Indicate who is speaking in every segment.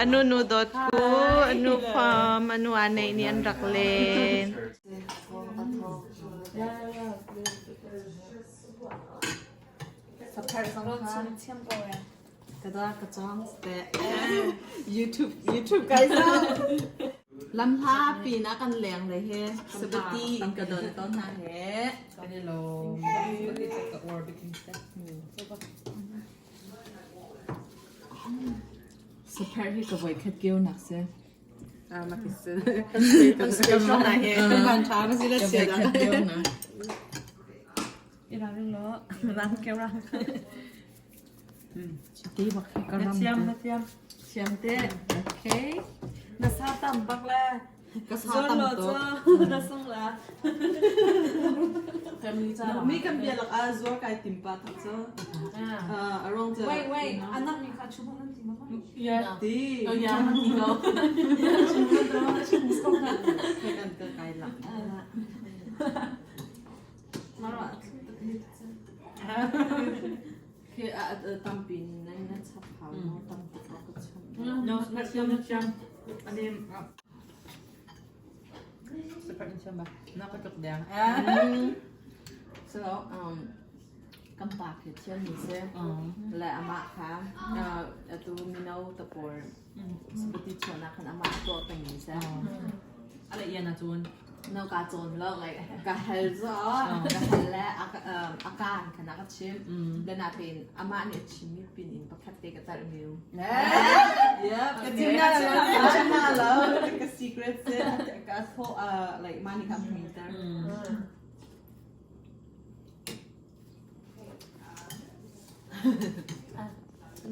Speaker 1: Anu nu dawt ku, anu fam, anu a neih nih an rak len. YouTube YouTube kai sa. Lamhla pin ah kan leng le he sabati in ka don tawn hna he.
Speaker 2: Kan i lawm. Ka uar bik in si.
Speaker 1: Sapher hi ka voi khat keu nak si.
Speaker 2: Ah, makis.
Speaker 1: Special na he. Kan tha na si la
Speaker 2: Ka voi khat keu na.
Speaker 1: I rang lo. Rang ke rang. Chiti bak hi ka
Speaker 2: Na
Speaker 1: ram
Speaker 2: thiam,
Speaker 1: te.
Speaker 2: na thiam.
Speaker 1: Thiam te. Okay.
Speaker 3: Na sa tam bak le.
Speaker 1: Ka sa tam tuk.
Speaker 3: Na sung la.
Speaker 1: Mi kan bia lak ah zuar kai tim pa thak cu. A rong cu.
Speaker 3: Wait, wait. Anak mi kha chubu nan ti ma?
Speaker 2: Yeah.
Speaker 1: Ti.
Speaker 2: Oh yeah, ti ko.
Speaker 1: Kan ka kai lak. Khi tampi nan na chap hau no tampi ka ka cham.
Speaker 2: No, na thiam, na thiam. Ani Super in thiam ba. Na ka tuk deng.
Speaker 1: So kan pa khi thiam mi si. Le amah kha atu mino te pawl Sabati chuahnak khan amah a tuah pengmi si.
Speaker 2: A le ian ahcun.
Speaker 1: No ka cawn lo like ka hal zo ka hal le a kaan khan a ka chim. Le natin amah nih a chimmi pin in pakhat te ka talh mi um. Yeah, ka chim na lo, ka chim na lo. Ka secret si ka tho like mah nih ka hmuiter.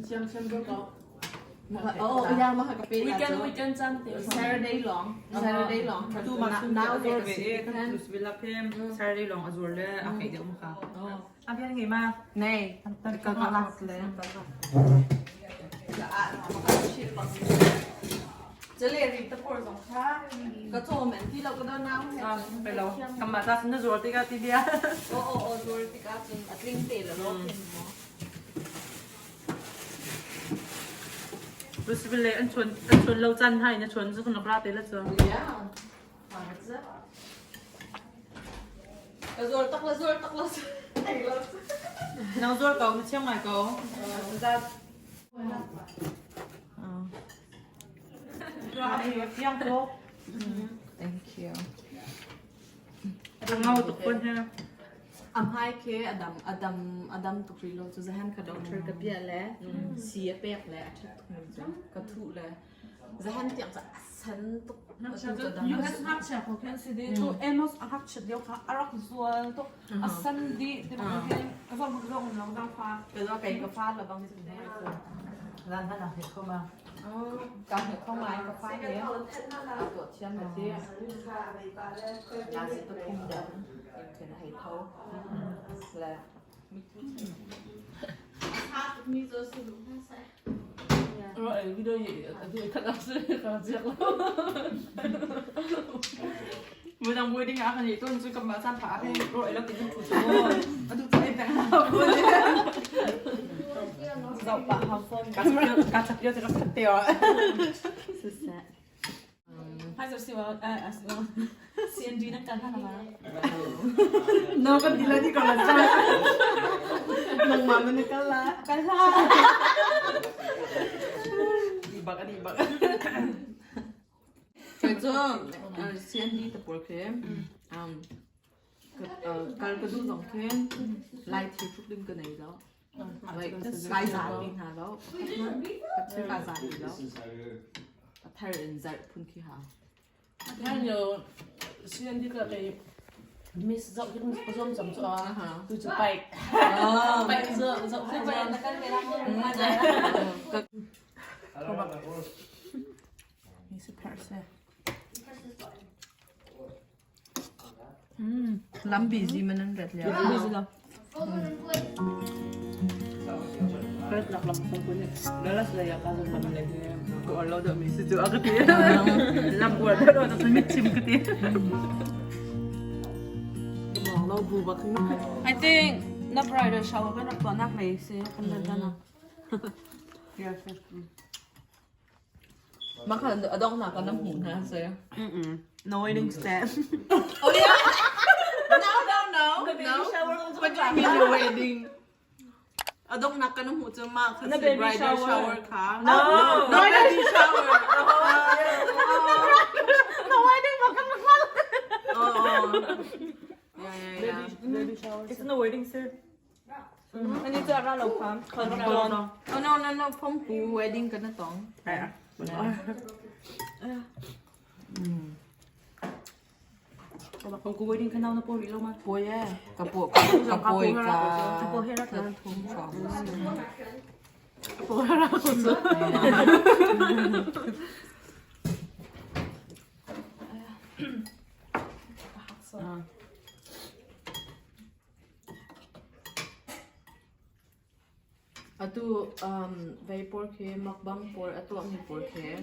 Speaker 2: Siam siam ko ko.
Speaker 1: Oh, ya mah ka pe
Speaker 3: Weekend weekend chan te.
Speaker 1: Saturday long. Saturday long.
Speaker 2: Tu ma
Speaker 1: now
Speaker 2: azur ve e kan tu svila phem Saturday long azur le a kai de um kha. A bian ngei ma.
Speaker 1: Nei. Ka ka lak le. Chale ri ta por zong kha ka chaw men ti lo ka do nau he.
Speaker 2: Pe lo. Kam ma ta na zuar ti ka ti bia.
Speaker 1: O o o zuar ti ka cun a tling te la lo khin mo.
Speaker 2: Lusibile an chun an chun lo chan hai na chun zu kan ra te la chu.
Speaker 1: Yeah. La zuar tak la zuar tak la.
Speaker 2: Nang zuar ko na chiang ngai ko. Za. Chiang ko.
Speaker 1: Thank you.
Speaker 2: Ngau tuk pun he.
Speaker 1: A hmai khi a dam a dam a dam tuk rih lo cu zahan ka doctor ka bia le si a pek le a ṭhat tuk mi cu ka thuh le zahan tiang cu a sen tuk.
Speaker 3: US ngakchia ko khi an si dih. Tu Amos a ngakchiat lio kha a rak zual tuk. A san dih ti bang hin a zong zong long dang fa.
Speaker 1: Ka kei ka fa la bang sin
Speaker 2: Lan han a he kho ma.
Speaker 1: Ka he kho mai ka fa he. Tuah thiam na ti. Na si tu phum dang. Khen hei tho. Le. Mi zo su lu na sai.
Speaker 2: Ro ei video yi atu khat a si ka ziak lo. Mui dang mui ding a kan i ton cu kam ma chan pha he ro ei lo ti thu chu. Atu chu ei peng ha ko.
Speaker 1: Zau pa hau phone.
Speaker 2: Ka chak ka chak yo te ka khat te o.
Speaker 1: Siseh.
Speaker 3: Hai zo si wa a si wa. CND na kan ha ma.
Speaker 1: No kan ti la ti ko la cha. Nang ma man ka la.
Speaker 3: Kan la.
Speaker 2: Di bak ani bak.
Speaker 1: Kai cu CND te pawl khi kal ka duh zong khi lai thi tuk ding ka nei lo. Like kai za ti hna lo. Ka za ti lo. A thar in zarh phun khi ha.
Speaker 3: Than yo CND ka kei miss zau hi miss zom zom chu a tu chu bike. Bike zo zo zo.
Speaker 1: Lam busy man an ret lio.
Speaker 3: Busy lo.
Speaker 2: Ret lak lam ko ni. Lalas la ya ka lam le ko allo do mi si chu a ka ti. Lam uar do do mi chim ka ti.
Speaker 1: Mong lo bu bak
Speaker 3: I think na bride shower kan rak tuah nak lei si kan dan na.
Speaker 2: Yes.
Speaker 1: Maka adong na ka na hmu na sa'yo.
Speaker 2: No wedding stand.
Speaker 1: Oh yeah. No, no, no.
Speaker 2: The baby
Speaker 1: no.
Speaker 2: shower also
Speaker 1: What do you mean your wedding? Adong na ka na hmu chu ma
Speaker 2: Na
Speaker 1: kasi
Speaker 2: baby
Speaker 1: bridal
Speaker 2: shower.
Speaker 1: shower ka.
Speaker 2: No.
Speaker 1: No baby shower.
Speaker 2: No wedding makan makan.
Speaker 1: Oh. Yeah, yeah, yeah.
Speaker 2: Baby shower. It's no wedding sir. Ani chu ara lo pham. Khon ton.
Speaker 1: Oh no, no, no. Phong pu wedding ka na tong.
Speaker 2: Kung ku wedding kana na po ri lo ma.
Speaker 1: Po yeah. Kapo kapoy ka.
Speaker 2: Kapo hera ka.
Speaker 1: Thum chong.
Speaker 2: Po hera ko so.
Speaker 1: Atu vei por ke mukbang por atu mi por ke.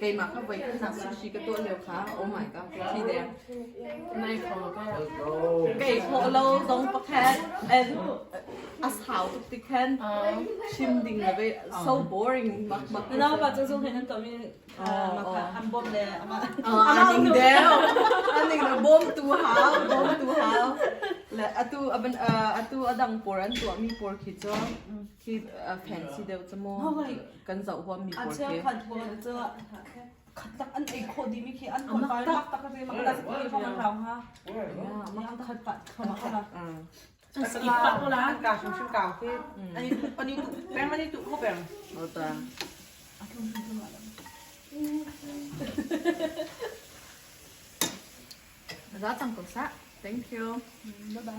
Speaker 1: Keimah kha voi khat nak sushi ka tuah lio kha oh my god thi deng.
Speaker 3: Nai kho ka.
Speaker 1: Kei khawh lo zong pakhat and a sau tuk ti khan chim ding le ve so boring bak bak.
Speaker 2: Na pa chu zong hen to mi ma kha an bom le ama.
Speaker 1: Aning deu aning le bawm tu hau bawm tu hau le atu aban atu adang por an tuah mi por khi cu khi fancy deuh cu mu kan zoh huam mi
Speaker 2: An
Speaker 1: por
Speaker 2: chia
Speaker 1: khi.
Speaker 2: khat bo chu khat tak an ei kho di mi khi an khon pa mak tak se mak tak se phong an rau ha. Ma khat pa kha ma kha.
Speaker 3: Skip pa ko la.
Speaker 4: กาชิมชิมกาวที่อันนี้อันนี้ตุแป้งอันนี้ตุเข้าแป้ง
Speaker 1: Ho ta. Za cang ko sa. Thank you.
Speaker 2: Bye bye.